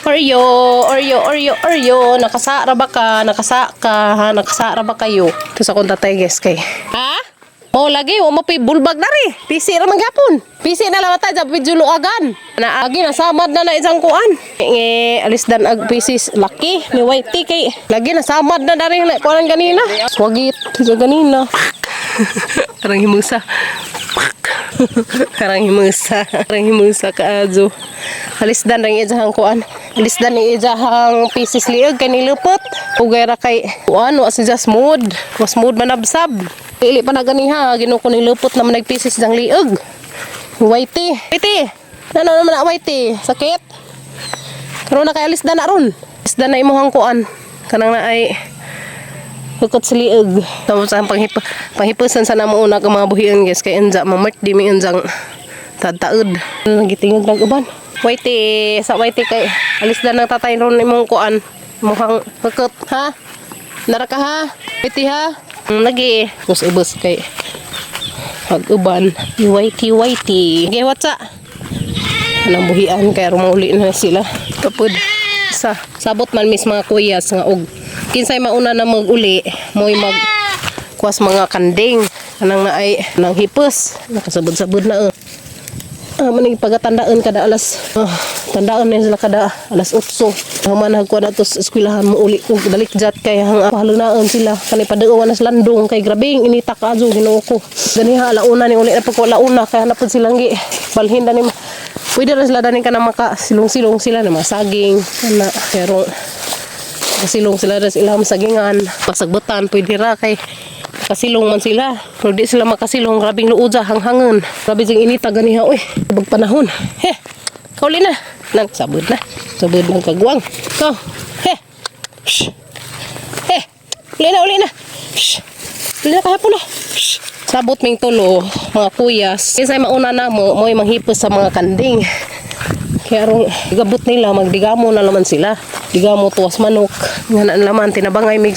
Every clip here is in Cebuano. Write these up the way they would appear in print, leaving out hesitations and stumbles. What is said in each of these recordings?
Oreo, Oreo, Oreo, Oreo. Nakasara ba ka? Nakasa ka? Ha? Nakasara ba kayo? Ito sa akong tatay, guys, kay. Ha? Mo lagi, wa mo bulbag na ri. Pisi ra man gyapon. Pisi na lang ta jab medyo luagan. Naagi nasamad na na isang kuan. Nge alis dan ag pisis laki ni whitey kay lagi nasamad na dari na kuan ganina. Swagit sa ganina. Karang himusa. Karang himusa. Karang himusa kaadyo. Alis dan rang ijahang kuan. Alis dan ni ijahang pisis liog kay nilupot. Ugay ra kay kuan wa si smooth. Was smooth manabsab. Dili pa na ganiha Ginoo ko nilupot naman nagpisis dang liog. Whitey. Whitey. Ano naman na whitey? Sakit? Karon na kay alis dan na ron. Alis dan na imuhang kuan. Kanang na ay hukot sa liog. Tapos ang panghipusan sa namo una ka mga buhian, guys, kay enza mamart di mi enzang tadtaod. Nagitingog nag uban. Whitey, sa whitey kay alis dan ng tatay ron imong kuan. Mukhang hukot ha. Nara ka ha. Whitey ha. Lagi. Tapos ubos kay pag uban. Whitey whitey. Okay, what's up? Anang buhian kay rumuli na sila. Tapod sa sabot man mis mga kuyas nga og kinsay mauna na mag-uli mo'y mag kuwas mga kanding anang na ay nang hipos nakasabod-sabod na eh. Ah, maning pagatandaan kada alas tandaan na sila kada alas 8. Human hagkuan na to sa eskwelahan mo uli ko dalik jat kay hang pahalunaan sila kani padeuwan na sa landong kay grabing inita ka adyo, Ginoo ko. Ganiha alauna ni uli na pag alauna kay hanapon silang gi balhin dani pwede ra sila dani ka na maka silong-silong sila na mga saging ana pero kasilong sila ra sa ilang sagingan pasagbutan pwede ra kay kasilong man sila pero di sila makasilong grabing luoja hanghangon grabe jing inita ganiha oy bag panahon he kauli na nang sabod na sabod ng kagwang ko he. Shh. He, uli na, uli na. Shh. Uli na kahapon na. Shh. Sabot ming tulo mga kuyas kinsa mauna na mo mo'y manghipos sa mga kanding. Kaya arong gabot nila, magdigamo na laman sila. Digamo tuwas manok. Nga na laman, tinabangay mig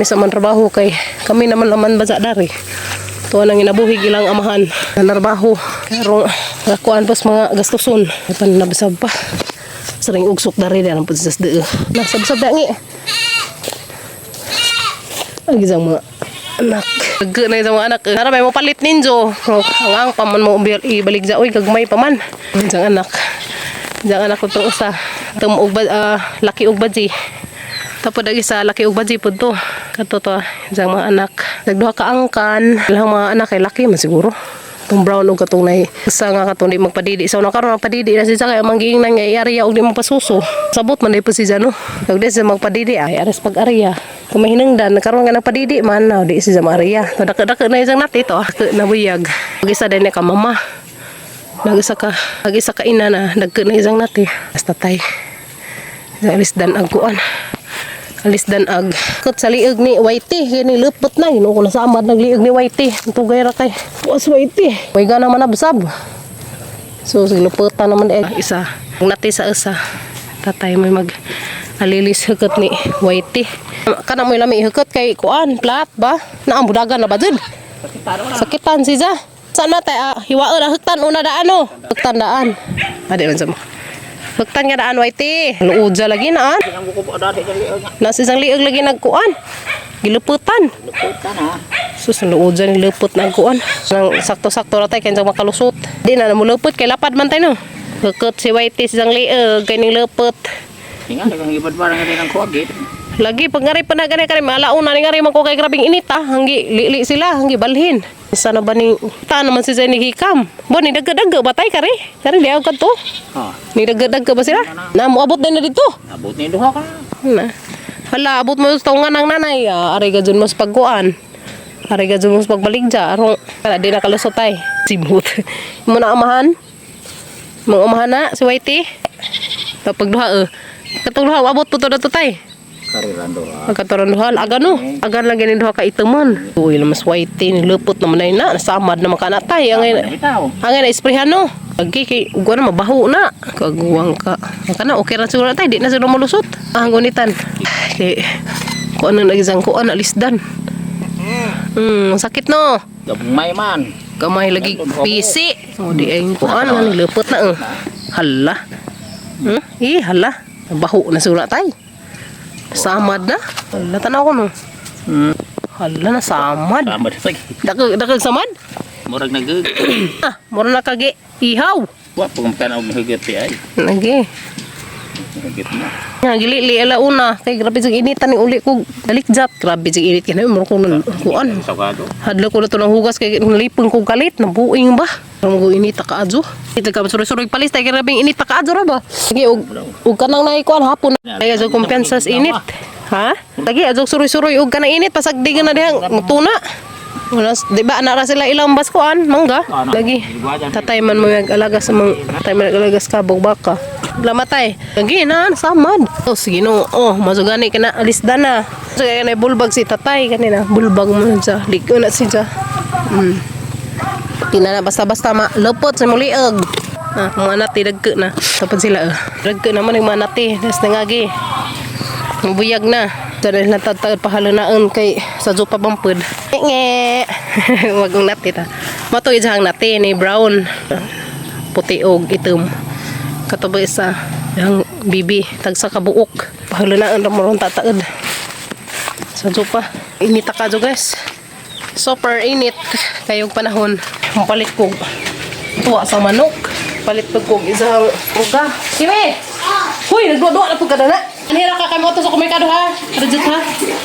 sa man trabaho kay kami naman laman baza dari. Tuwa nang inabuhig ilang amahan na narbaho. Kaya arong kuan pas mga gastuson. Ay panabsab pa. Saring ugsok dari di alam po sa deo. Nasabsab da ngi. Ang isang mga anak. Nag na isang mga anak. Nara may mo palit ninjo. Oh, ang pa man mo ibalik ja oy gagmay pa man. Isang anak. Isang anak ko tong usa. Tum og laki og badji. Tapos ag isa laki og badji pud to. Kadto to isang mga anak. Nagduha ka angkan. Ilang mga anak kay laki man siguro. Tong brown og katong nay isa nga katong di magpadidi sa una karon magpadidi na siya kay amang giingnan nga i-area og di magpasuso. Sabot man di po siya no. Kag di siya magpadidi ay ares pag area. Kung mahinungdan karon nga nagpadidi man na di siya maarea. To dako-dako na isang nati to. Dako na buyag. Ug isa din ka mama. Nag-isa ka ina na dagko na isang nati. Basta tay. Alis dan ag kuan. Alis dan ag kot sa liog ni Whitey kini lupot na ginoo ko nasamad nagliog ni Whitey. Tugay ra kay was Whitey. Way gana man nabsab. So sige luputan naman eh isa. Nati sa isa. Tatay may mag alilis hukot ni Whitey. Kana mo lami hukot kay kuan plat ba? Naambudagan na ba jud? Sakitan si Ja. Saan na tayo? Ah, hiwaon na huktan una daan no. Huktan daan. Adi man sa mo. Huktan nga daan Whitey. Luodja lagi naan. Nasa isang liog lagi nagkuan. Giluputan. Sus, luodja ni lupot na kuan. Nang sakto-sakto ra tay kay makalusot. Di na namulupot kay lapad man tay no. Hukot si Whitey sa isang liog kay ning lupot. Tinga kang ibad parang nga din ang kuwagit. Lagi pag ngari pa na gani kare malauna ni ngari man ko kay grabing inita hanggi lili sila hanggi balhin. Isa na ba ni ta naman si Zay ni hikam. Bo ni daga-daga ba tay kare? Kare di ako kadto. Ha. Ni daga-daga ba sila? Na moabot din na dito. Abot ni duha ka. Na. Hala, abot mo sa tungan ng nanay. Ah, aray ga dyan mo sa pagkuan. Aray ga dyan mo sa pagbaligja. Arong, wala, di nakalusot tay. Simut. Mo na amahan? Mo amahan na, si Whitey? Tapag duha eh. Katong duha, abot po to na to tay. Kariran duha. Pagkaturan duha, aga no. Agan lang ganin duha ka itemon. Uy, lamas Whitey, nilupot naman na yun na. Nasamad naman ka na tay. Ang ngayon, Bitaw. ang na isprehan no. Agi kay ugwa na mabaho na. Kaguwang ka. Ang kana okay ra siguro tay, di na siguro malusot. Ah, gunitan. Kay kuan na nagisang kuan alisdan. Sakit no. Gamay man. Gamay lagi pisi. O di ay kuan na nilupot na eh. Hala. Ih, hala. Baho na sura tay. Samad na. Hala, tanaw ko no. Hala na samad. Samad lagi. Dakag dakag samad. Murag nag Ah, mura na kagi ihaw. Wa pa kung tanaw mahugot ti ay. Lagi. Hugot na. Nga gili ala una kay grabe jud init ni uli ko dalikjat, grabe jud init kay mura ko nang kuan. Sagado. Hadlo ko na to ng hugas kay nalipon ko galit nabuing ba. Parang ko init ta kaadyo. Ito ka suroy-suroy palis tay grabe init ta kaadyo ra ba. Sige og og kanang naikuan hapon ay adyo kumpiyansa sa init. Ha? Lagi adyo suroy-suroy og kanang init pasagdi na dihang mutuna. Wala, di ba nara sila ilang baskuan, mangga? Lagi. Tatay man mo nag-alaga sa mga tatay man nag-alaga sa kabog baka. Lamatay. Lagi na samad. Oh sige no. Oh, masugani ka na alisda na. So kaya na bulbag si tatay kanina. Bulbag mo siya. Liko na siya. Tina na basta-basta ma lupot sa muliog. Ah, mga nati dagko na. Tapos sila eh. Dagko naman yung mga nati. Das nangagi. Buyag na. Dahil natatagad pahalunaan kay sa jupa bampud. Nge. Wag ang nati ta. Matoy diyang nati ni brown. Puti og itom. Katubay sa ang bibi tagsa kabuok. Pahalunaan ra mo ron tataad. Sa jupa. Init ka jo guys. Super init kayong panahon. Palit ko tuwa sa manok. Palit pag kog isang uga. Kimi! Huy, nagduwa-duwa na pud ka na. Anhira ka kay mo sa kumerkado ha. Rajut ha.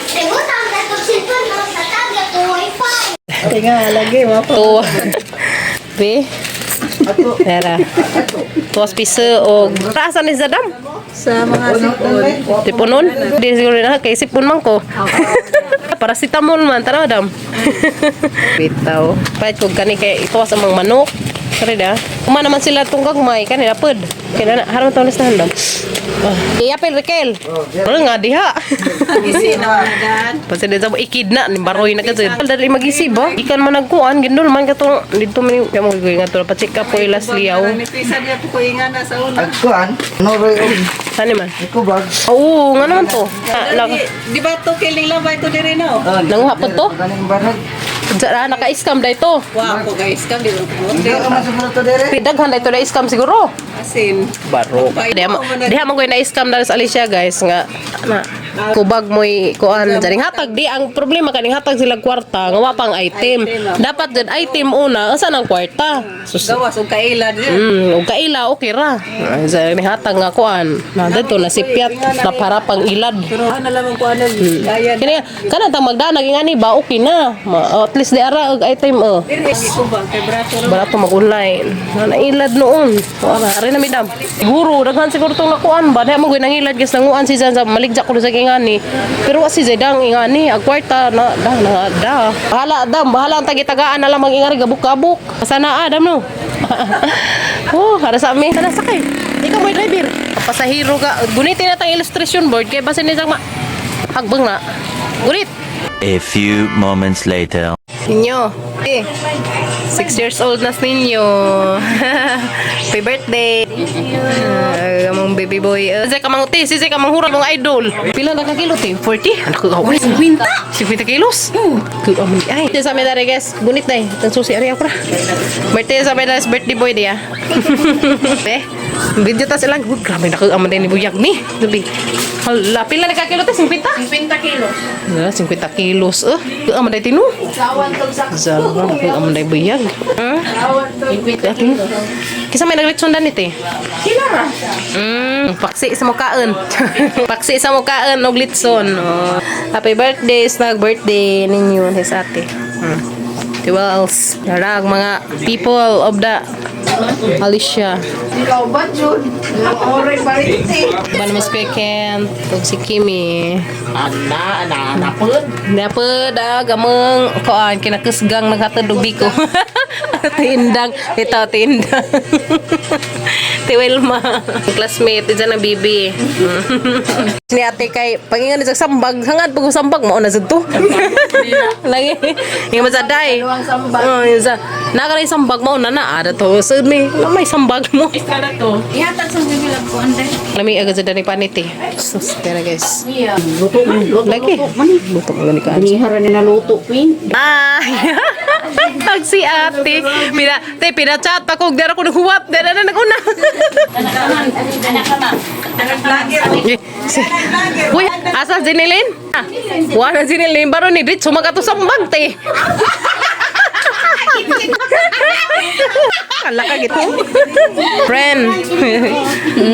Segutang na itong cellphone, no? Sa tablet o wifi. Tinga, lagi, wapo. Tuwa. Be. Tara. Tuwas piso og taasa ni Zadam. Sa mga sipon. Tipunon. Di siguro na kay sipon man ko. Paracetamol man tara madam. Bitaw. Pahit kog kani kay ituwas ang mga manok. Kare da. Uma naman sila tong gagmay kani na pod. Kay na haron taon sa handam. Oh. Iyapil Raquel. Wala nga diha. Gisi na mga dan. Pasili sa ikid na ni baroy na kasi. Dali magisi ba? Ikan man nagkuan gindol man katong dito man yung mo nga to pa check up ko ilas liyaw. Nipisa niya po ko inga na sa una. Agkuan, Norway og Ano man? Ikubag. Oo, nga naman to. Ah, Di ba to kiling lang ba ito diri no? Nanguha po to? Ganing barag. Diyan, naka-scam da ito. Wow, ko guys, kam di ba ko. Hindi ka man sa to dire. Pidaghan da ito na scam siguro. Asin. Barok. Diha mo, diha mo ko na-scam dahil sa Alicia guys nga na kubag mo'y kuan dyan. Hatag di ang problema kaning hatag sila kwarta nga wa pang item. Dapat dyan item una asa nang kwarta. Sus. Gawas og kaila di. Og kaila okay ra. Ay, sa ni hatag nga kuan. Na dito nasipyat na para pang ilad. Pero ano lamang ko ano kaya Kini kana tang magdanag ingani ba okay na. Ma, at least di ara og item oh. diri ko ba kay brato ra. Barato mag-online. Na nailad noon. Wala, ari na midam. Siguro, daghan siguro tong nakuan ba. Dahil mo nangilad guys, nanguan si Zan sa maligja ko sa ingani. Pero wa si Zedang ingani, ag kwarta na da na da. Bahala dam, bahala ang tagitagaan na lamang ingani gabuk-gabuk. Sana adam no. Oh, para sa amin. Sana sakay. Ikaw mo driver. Pasahero ka. Gunitin na tang illustration board kay basin ni ma hagbang na. Gunit. A few moments later. Ninyo. Eh, 6 years old na si ninyo. Happy birthday. Among baby boy. Sisay ka manguti, sisay ka manghura mong idol. Pila na ka kilo, te? 40? Ano ko? 50? 50 kilos? Ay, ito sa amin dari guys. Gunit na eh. Itong susi, ari ako ra. Birthday sa amin dari birthday boy diya. Eh, video ta silang. Uy, grabe na ka ni Buyag ni. Gabi. Hala, pila na ka kilo, te? 50? 50 kilos. Wala, 50 kilos. Eh, oh, aman tinu. Zawan ko aman day buyag. Hmm? Kisa may nagritson dan ite. Sila ra. Paksi sa mukaan. Paksi sa mukaan og litson. Oh. Happy birthday, snag birthday ninyo his ate. Wells. Darag mga people of the Alicia. Ikaw ba jud? Oray parinti. Ba naman si Kuya Kent ug si Kimi. Ana ana ana pod. Dapat ah, gameng koan kinakesgang naghatod og biko. Tindang, ito tindang. Ti Wilma, classmate diyan ang bibi. Ni ate kay pangingan ni sa sambag, hangad pag sambag mao na sad to. Lagi. Yung masaday. Oh, yung sa nakaray sambag mao na na ada to. Sud mi, may sambag mo. Ihatag sa bibilag ko ande. Lami agad sa dani panit eh. Sus, tara guys. Lagi. Luto mo gani ka. Nihara ni naluto queen. Ah, tag si ate. Pina, te, pina-chat pa ko. Dara ko naghuwat. Dara na naguna. Eh, uy, asa Jinilin? Wala Jinilin. Baro ni Rich, sumaga to sa bag, te. Kala ka gito. Friend.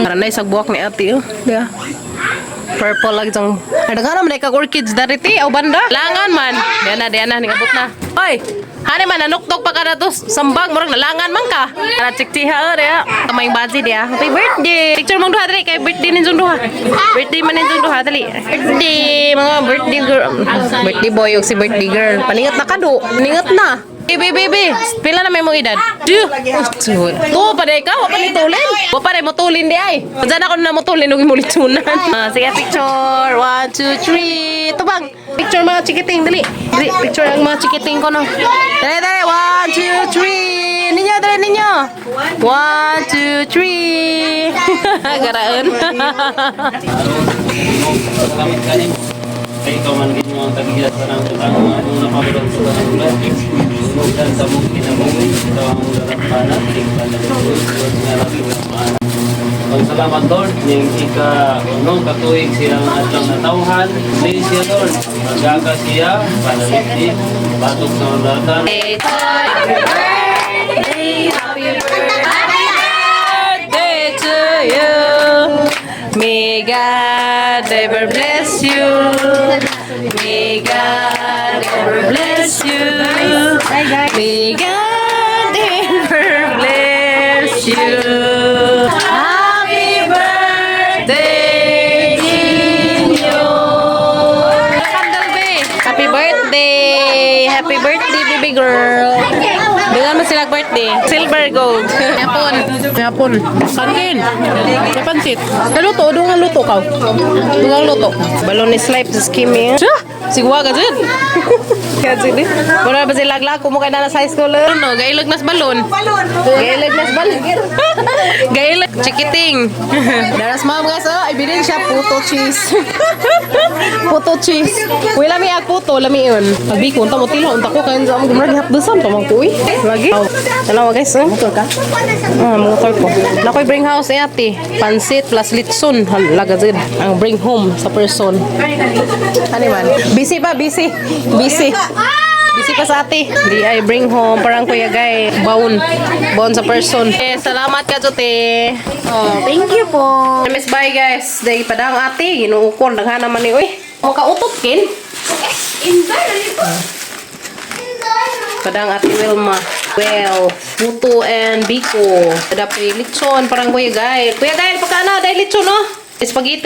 Para na isang buwak ni ate, oh. Yeah. Purple lang itong. Ada ka naman, kag orchids dariti, aw banda. Langan man. Diyan na, diyan na, ningabot na. Oy, hani man, nanuktok pa ka na to. Sambag, murag nalangan man ka. Para tsiktiha, oh, diya. Kamay bazi, diya. Happy birthday. Picture mong duha, dali. Kay birthday ninyong duha. Birthday man ninyong duha, dali. Birthday, mga birthday girl. Birthday boy, o si birthday girl. Paningat na ka, do. Paningat na. Baby, baby, pila na may mong edad? Two. Two pa day ka, wa pa ni tulin. Wa pa day mo tulin di ay. Diyan ako na mo tulin ug imulitsunan. Ah, sige, picture. One, two, three. Tubang. Picture mga chikiting, dali. Dali, picture ang mga chikiting ko no. Dali, dali. One, two, three. Ninyo, dali ninyo. One, two, three. Garaon. Salamat kanin. Kay ikaw man gid mo ang taghiya sa nang ang anong napabulong sa tanang ulan. Sunod sa mong kinabuhi, ikaw ang lalampanan, ikaw ang lalampanan, nga labing lampanan. Ang salamat Lord, ning ika unong katuig siya ang atlang natawhan, ni siya Lord, magaga siya, panalipdi, batok sa ulatan. Birthday to you. May God ever bless you. May God ever bless you. May God ever bless you. Happy birthday, Ninyo. Happy birthday! Happy birthday, baby girl! Dengan mo sila birthday. Silver gold. Yapon. Yapon. Kantin. Yapansit. Naluto. Dungang luto ka. Dungang luto. Balon ni life sa skimming. Siya! Sigwa ka dyan. Kaya sige. Wala ba sila laglag? Kumuha na sa high school. Ano? Gailag nas balon. Balon. Gailag nas balon. Gailag. Chikiting. Daras ma'am guys. Oh, ibirin siya. Puto cheese. Puto cheese. Uy, lami ag puto. Lami yun. Pagbiko, unta mo tila. Unta ko. Kaya sa among gumrag. Hapdusan pa man ko. Uy. Lagi. Tanawa guys. Eh. Motor ka? Ah, motor ko. Nakoy bring house eh ate. Pansit plus litson. Halaga dyan. Ang bring home sa person. Ano man? Busy pa, busy. Busy. Busy pa sa ate. Di ay bring home. Parang kuya gay. Baon. Baon sa person. Eh, salamat ka, Jote. Oh, thank you po. Miss bye guys. Dahil padang ate. Ginuukol. Daghan naman ni. Uy, makautot kin. Padang ate Wilma. Well, puto and biko. Dapat litson. Parang kuya gay. Kuya gay, pagka na. Dahil litson, no? Spaghetti.